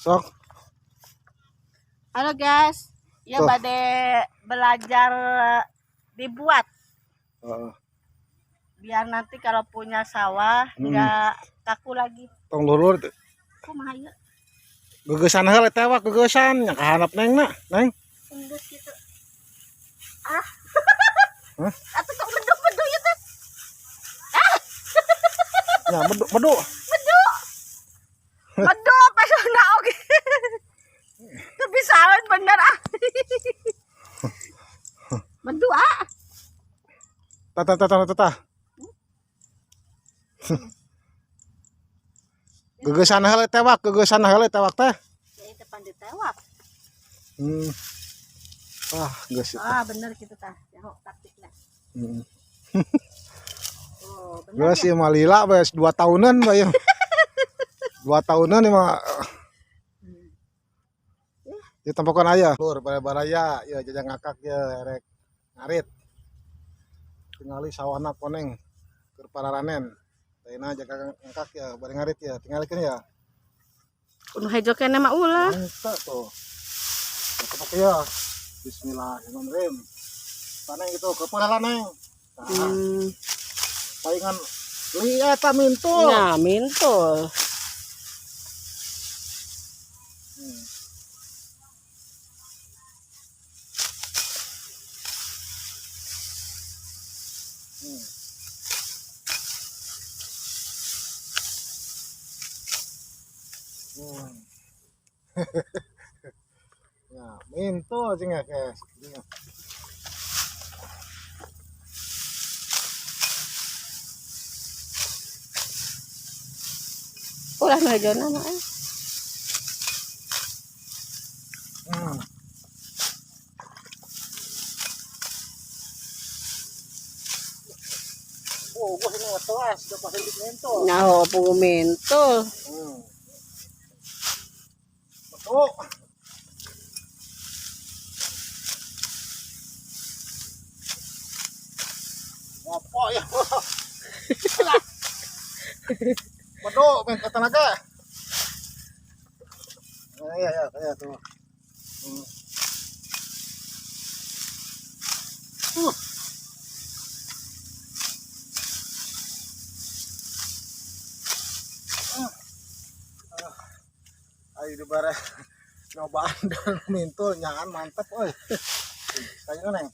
Sok. Halo guys, ya Tuh. Bade belajar dibuat. Heeh. Biar nanti kalau punya sawah nggak kaku lagi. Tong lurur. Kumaha ieu? Geugeusan heula tewak geugeusan nya ka handap neng na, neng. Geus kitu. Ah. Hah? Atuh tong beduk-beduk ieu teh. Ah. Ya beduk beduk. Beduk. Beduk pesona oge. Teu bisaeun bener ah. Beduk ah. Tah tah tah tah tah. Geugeusan heula tewak, geugeusan heula tewak teh. Ya itu pan ditewak. Ah, geus itu. Ah, bener gitu tah. Ya taktiknya. Oh, bener. Geus ieu mah lila bae 2 tahunan bae. 2 tahunan ieu mah. Di tempokan aya. Lur baraya ya jajang ngakak ya rek ngarit. Tingali sawahna koneng keur pararanen. Taina jaga ngakak ya bari ngarit ya tingalikeun ya. Kudu hejo keneh mah ulah. Mantap tuh. Tepok ya. Bismillahirrahmanirrahim. Taneng gitu kepeul lah neng. Nah, palingan li eta mintul. Nah, mintul. Ya, mintul cing ya, guys. Ulah nu hejona mah. Oh, gua ini telas, udah pasti mintul. Nyaho pugu mintul. Betul. Ngopo ya? Betul, main ke tenaga. Nah, iya, iya, iya tuh. Ayo dibare nyobaan dan mintul nyaan mantep euy. Kayaknya neng.